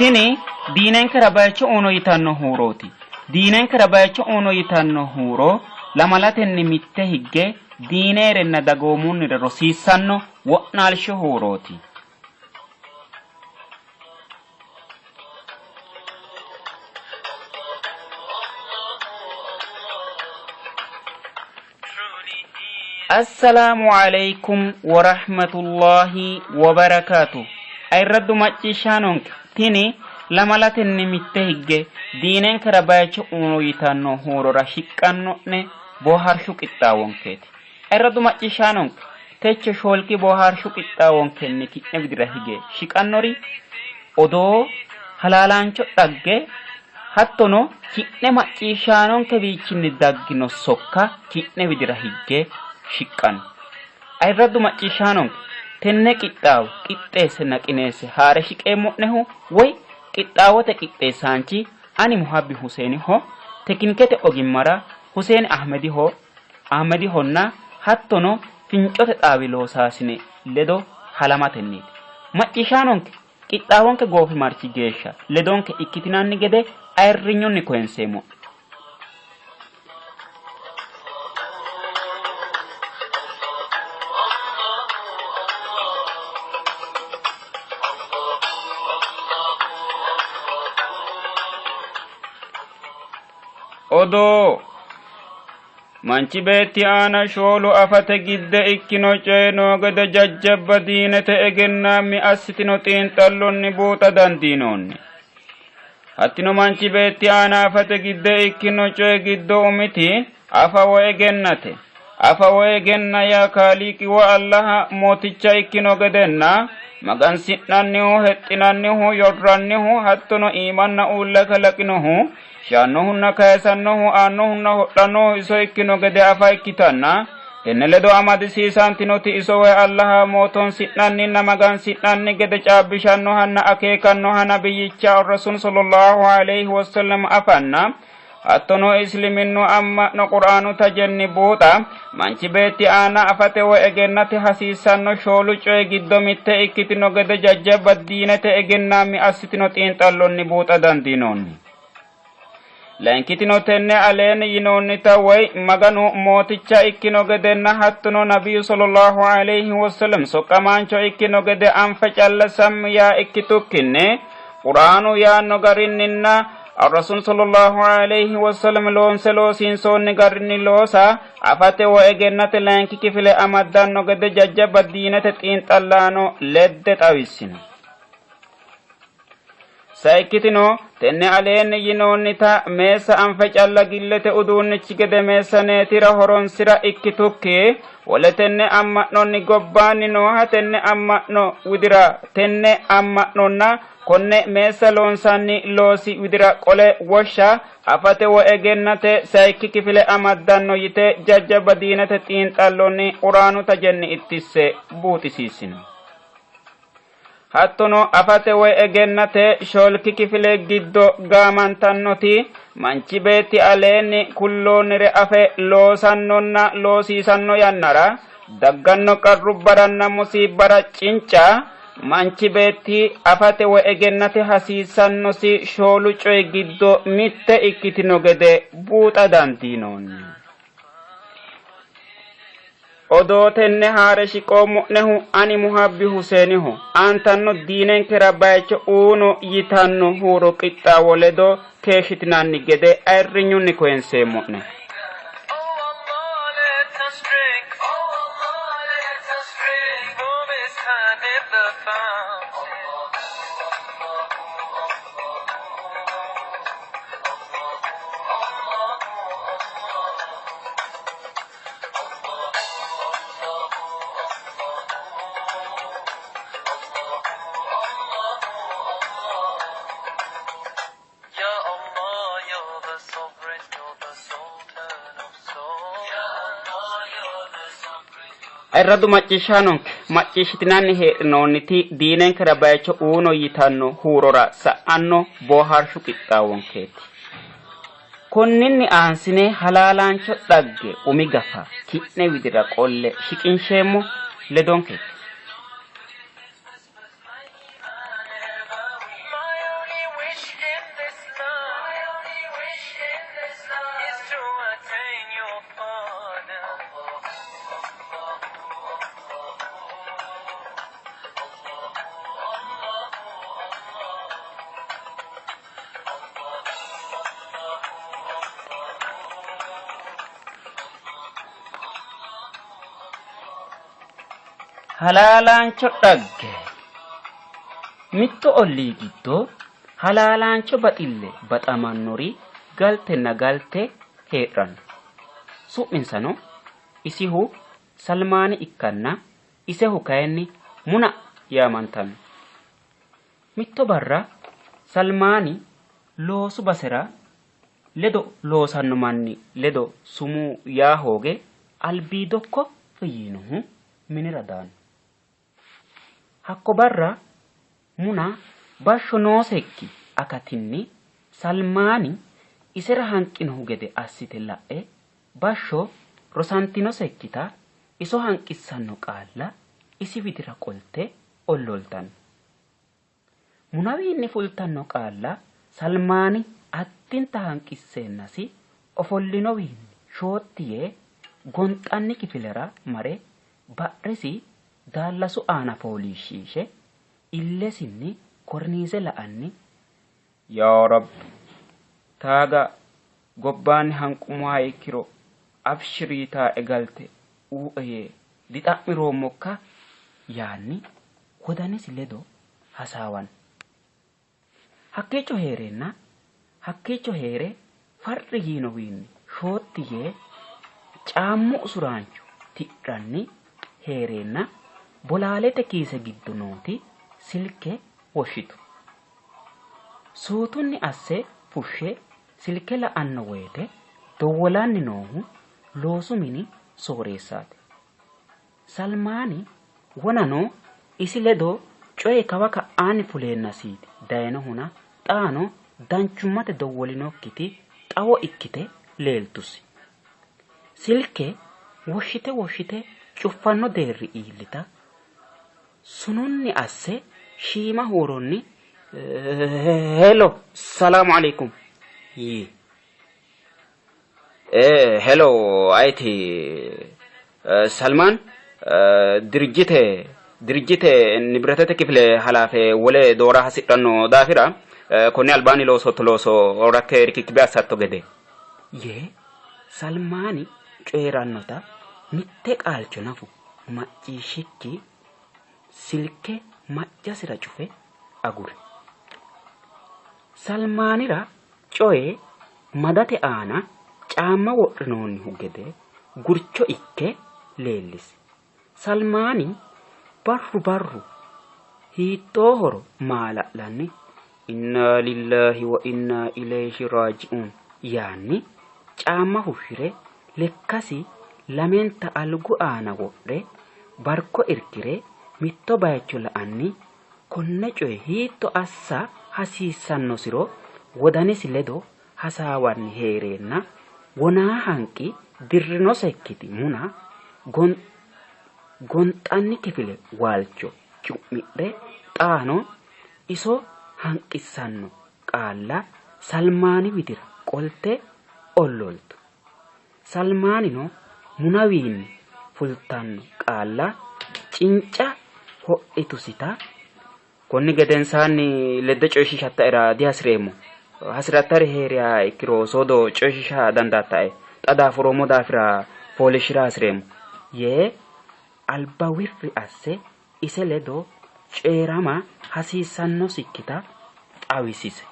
Tini diinenkera bayicho uno yitanno huurooti. Diinenkera bayicho uno yitanno huuro lamalatenni mitte higge diineerenna dagoomunnire rosiissanno wo'naalshu huurooti. Assalaamu alaikum warahmatullahi wabarakaatu. Ayirraddu macciishshaanonke tini lamalatenni mitte higge diinenkera bayicho uno yitanno huurora shiqqanno'ne boohaarshu qixxaawonkeeti. Ayirraddu macciishshaanonke techo shoolki boohaarshu qixxaawonkenni ki'ne widira hige shiqannori odoo, halaalaancho dhagge hattono ki'ne macciishshaanonkewiichinni daggino sokka ki'ne widira higge shiqqanno. Ayirraddu macciishshaanonke tenne qixxaawo qixxeessenna qineesse haa're shiqeemmo'nehu woy qixxaawote qixxeessaanchi ani Muhabbi Huseeniho, tekinikete ogimmara Huseen Ahmediho, Ahmedihonna hattono fincote xaawi loosaasine ledo halamatenniiti. Macciishshaanonke qixxaawonke goofimarchi geeshsha ledonke ikkitinanni gede ayirrinyunni koyinseemmo'ne. Odoo Manchi beetti aana shoolu afate gidde ikkino coyi noo gede jajjabba diinete egennaammi assitino xiinxallonni buuxa dandiinoonni. Hattino manchi beetti aana afate gidde ikkino coyi giddo umiti afa woy egennate. Afa woy egenna yaa Kaaliiqi woy Allaha mooticha ikkino gedenna magansi'nannihu, hexxinannihu, yorrannihu hattono iimanna uulla kalaqinohu Shaannohunna kayisannohu, aannohunna ho'lannohu iso ikkino gede afa ikkitanna, tenne ledo amadisiisantinoti iso woy Allaha mootoonsi'nanninna magansi'nanni gede caabbishannohanna akeekannoha nabiyyicha Rasuul sallallahu alayhi wasallam afanna hattono isliminnu amma'no quraanu tajenni buuxa manchi beetti aana afate woy egennate hasiissanno shoolu coyi giddo mitte ikkitino gede jajjabba diinete egennaammi assitino xiinxallonni buuxa dandiinoonni. Layinkitino tenne aleenni yinoonnita woy Maganu mooticha ikkino gedenna hattono Nabiyyu sallallahu alayhi wasallam soqqamaancho ikkino gede anfe calla sammi yaa ikkitukkinni Quraanu yaanno garinninna Rasuul sallallahu alayhi wasallam loonse loosiinsoonni garinni loosa afate woy egennate layinki kifile amaddanno gede jajjabba diinete xiinxallaano ledde xawissino. Sayikkitino, tenne aleenni yinoonnita meessa anfe calla gillete uduunnichi gede meessaneetira horonsi'ra ikkitukki wole tenne amma'nonni gobbaanni nooha tenne amma'no widira tenne amma'nonna konne meessa loonsanni loosi widira qole woshsha afate woy egennate sayikki kifile amaddanno yite jajjabba diinete xiinxallonni Quraanu tajenni ittisse buuxisiissino. Hattono afate woy egennate shoolki kifile giddo gaamantannoti manchi beetti aleenni kulloonnire afe loosannonna loosiisanno yannara dagganno qarrubbaranna musiibbara cinca manchi beetti afate woy egennate hasiissannosi shoolu coyi giddo mitte ikkitino gede buuxa dandiinoonni. Odoo tenne haa're shiqoommo'nehu ani Muhabbi Huseeniho. Aantanno diinenkera bayicho uuno yitanno huuro qixxaawo ledo keeshshitinanni gede ayirrinyunni koyinseemmo'ne. Ayirradu macciishshaanonke macciishshitinanni heedhinoonniti diinenkera bayicho uuno yitanno huurora sa'anno boohaarshu qixxaawonkeeti. Konninni aansine halaalaancho dhagge umi gafa ki'ne widira qolle shiqinsheemmo ledonke ikke. Halaalaancho dhagge. Mittu ollii giddo halaalaancho baxille baxamannori galtenna galte hee'ranno. Su'minsano isihu Salmaani ikkanna isehu kayinni Muna yaamantanno. Mitto barra Salmaani loosu basera ledo loosanno manni ledo sumuu yaa hooge albiido koffi yiinohu minira daanno. Hakko barra Muna bashsho noosekki akatinni Salmaani isera hanqinohu gede assite la'e bashsho rosantinosekkita iso hanqissanno qaalla isi widira qolte olloltanno. Munawiinni fultanno qaalla Salmaani addinta hanqisseennasi ofollinowiinni shootti yee gonxanni kifilera mare ba'resi daallasu aana fooliishshiishe illesinni korniize la'anni Yaa Rabbi! Taaga gobbaanni hanqummoha ikkiro Abshiri yitaae galte uue yee dixa'mi'roommokka? yaanni wodanisi ledo hasaawanno. Hakkiicho hee'reenna hakkiicho hee're farri yiinowiinni shootti yee caammu usuraancho tidhanni hee'reenna bolaalete kiise giddo nooti silke woshshitu. Suutunni asse fushshe silke la''anno woyte dowwolanni noohu loosu mini sooreessaati. Salmaani wonano isi ledo coyi kawa ka'aanni fuleennasiiti dayinohuna xaano danchummate dowwolinokkiti xawo ikkite leeltusi. Silke woshshite woshshite cuffanno deerri iillita sununni asse shiima huuronni Hello, salaamu aleykum yii. Hello, ayeti Salmaan dirijjite dirijjite nibiratete kifile halaafe wole doora hasidhanno daafira konni albaanni loosootto looso rakke rikikkibe assatto gede yee Salmaani coyi'rannota mitte qaalcho nafu macciishshikki silke maccasira cufe aguri. Salmaanira coyi madate aana caamma wodhinoonnihu gede gurcho ikke leellisi. Salmaani barru barru hiittoohoro maala'lanni Innaa lillaahi wa innaa ilayhi raaji'uun yaanni caamma fushshi're lekkasi lamenta algu aana wodhe barko irki're mitto bayicho la''anni konne coye hiitto assa hasiissannosiro wodanisi ledo hasaawanni hee'reenna wonaa hanqi dirrinosekkiti Muna gonxanni kifile waalcho cu'midhe xaano iso hanqissanno qaalla Salmaani widira qolte olloltu. Salmaanino Munawiinni fultanno qaalla cinca ho'litusita, Konni gedensaanni ledde coyishiishattaera dihasi'reemmo. Hasi'rattari hee'riha ikkiro soodo coyishiisha dandaattae. Xa daafuroommo daafira fooliishshi'ra hasi'reemmo yee alba wirri asse ise ledo coyi'rama hasiissannosikkita xawisise.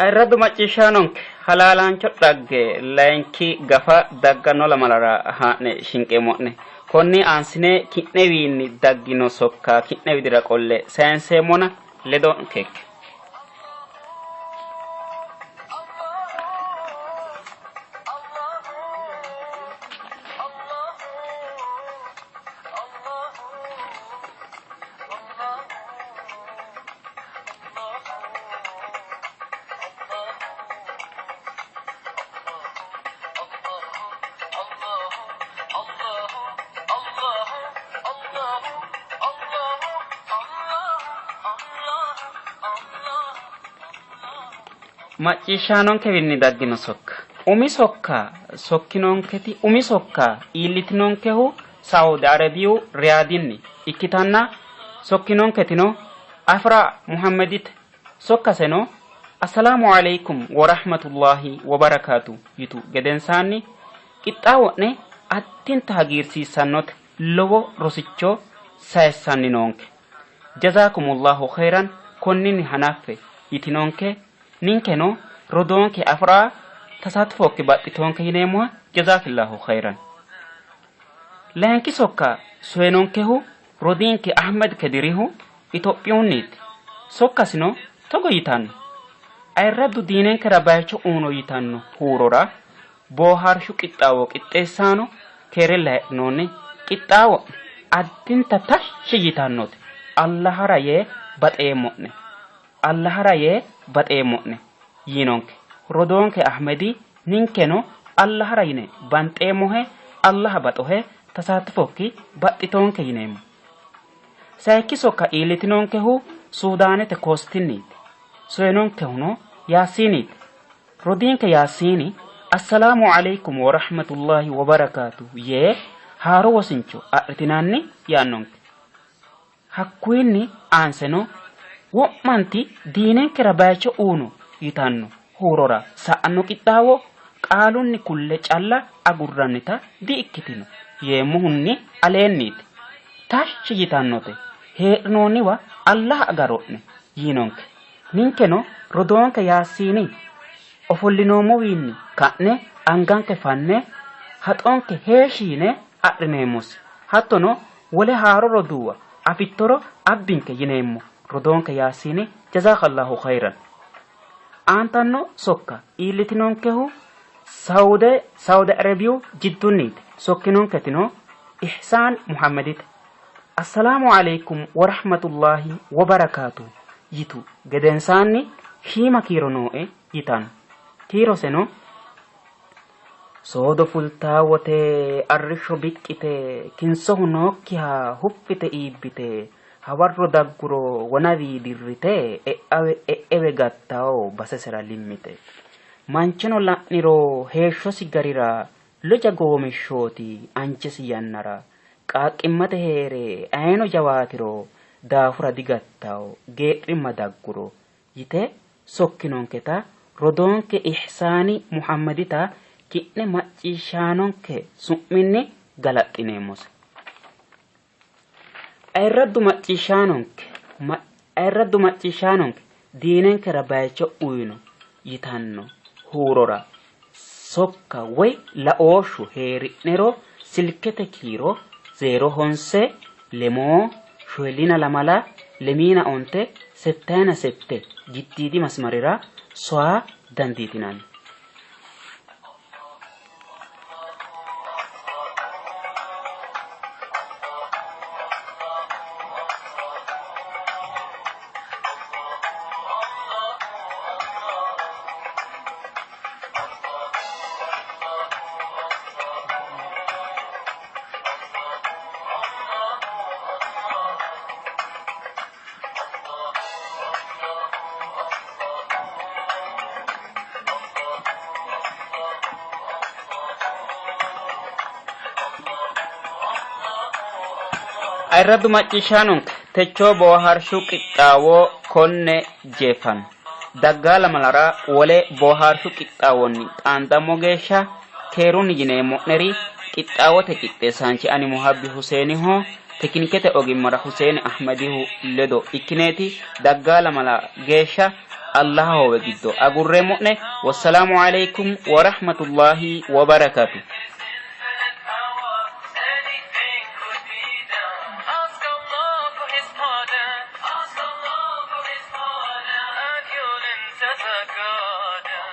Ayirraddu macciishshaanonke halaalaancho dhagge layinki gafa dagganno lamalara haa'ne shinqeemmo'ne. Konni aansine ki'newiinni daggino sokka ki'ne widira qolle sayinseemmona ledonke ikke. Macciishshaanonkewiinni daggino sokka. Umi sokka sokkinonketi umi sokka iillitinonkehu Saudi Arabiyu Riyaadinni ikkitanna sokkinonketino Afra Muhammedite. Sokkaseno Assalaamu Aleykum Worahmatullahi Wobarakaatu yitu gedensaanni qixxaawo'ne addinta hagiirsiissannote lowo rosicho sayissanni noonke. Jazaakumullahu kheyran konninni hanaffe yitinonke ninkeno rodoonke Afra tasatfokki baxxitoonke yineemmoha jazaakillahu kheyran. Layinki sokka soyinonkehu rodiinke Ahmed Kedirihu Itophiyunniiti. Sokkasino togo yitanno, Ayirraddu diinenkera bayicho uyno yitanno huurora boohaarshu qixxaawo qixxeessaano keerella heedhinoonni? Qixxaawo'ne addinta tashshi yitannote. Allahara yee baxeemmo'ne. Allahara yee baxeemmo'ne yiinonke. Rodoonke Ahmedi ninkeno Allahara yine banxeemmohe, Allaha baxohe, tasaatifokki baxxitoonke yineemmo. Sayikki sokka iillitinonkehu Suudaanete koostinniiti. Soyinonkehuno Yaasiiniiti. Rodiinke Yaasiini Assalaamu Aleykum Worahmatullahi Wobarakaatu yee haaro wosincho adhitinanni yaannonke. Hakkuyinni aanseno wo'manti diinenkera bayicho uyno yitanno huurora sa'anno qixxaawo qaalunni kulle calla agurrannita di-ikkitino yeemmohunni aleenniiti. Tashshi yitannote hee'rinoonniwa Allah agaro'ne yiinonke. Ninkeno rodoonke Yaasiini ofollinoommowiinni ka'ne anganke fanne haxonke heeshshi yine adhineemmosi. Hattono wole haaro roduuwa afittoro abbinke yineemmo rodoonke Yaasiini Jazakallahu khayran. Aantanno sokka iillitinonkehu Saude Saudi Arabiyu Jiddunniiti. Sokkinonketino Ihsaan Muhammedite. Assalaamu Aleykum Worahmatullahi Wobarakaatuh yitu gedensaanni shiima kiiro nooe yitanno. Kiiroseno Soodo fultaa wote arrishsho biqqite, kinsohu nookkiha huffite iibbite, hawarro dagguro wonawii dirrite e'ewe gattao basesera limmite. Manchono la'niro heeshshosi garira loja goomishshooti anjesi yannara. Qaaqqimmate hee're ayino jawaatiro daafura digattao gee'rimma dagguro. Yite sokkinonketa rodoonke Ihsaani Muhammedita ki'ne macciishshaanonke su'minni galaxxineemmose. Ayirraddu macciishshaanonke ayirraddu macciishshaanonke diinenkera bayicho uyino yitanno huurora sokka woy laooshshu hee'ri'nero silkete kiiro zeero honse lemoo shoyilina lamala lemiina onte settayina sette giddiidi masimarira soyaa dandiitinanni. Ayirraddu macciishshaanonke techoo boohaarshu qixxaawo konne jeeffanno. Daggaa lamalara wole boohaarshu qixxaawonni xaandammo geeshsha keerunni yineemmo'neri qixxaawote qixxeessaanchi ani Muhabbi Huseeniho tekinikete ogimmara Huseeni Ahmedihu ledo ikkineeti daggaa lamala geeshsha Allaha hoowe giddo agurreemmo'ne. Wassalaamu alaikum wa rahmatullahi wa barakatuh. Infinite power, anything could be done. Ask Allah for His pardon. Ask Allah for His pardon. And you'll enter the garden.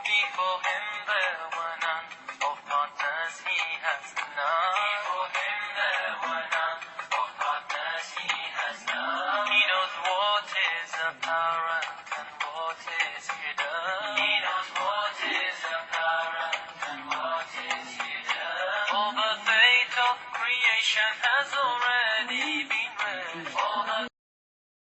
Before him there were none, of partners he has none. Before him there were none, of partners he has none. He knows what is apparent and what is hidden. He knows what is apparent and what is hidden. All the fate of creation has already been written. All the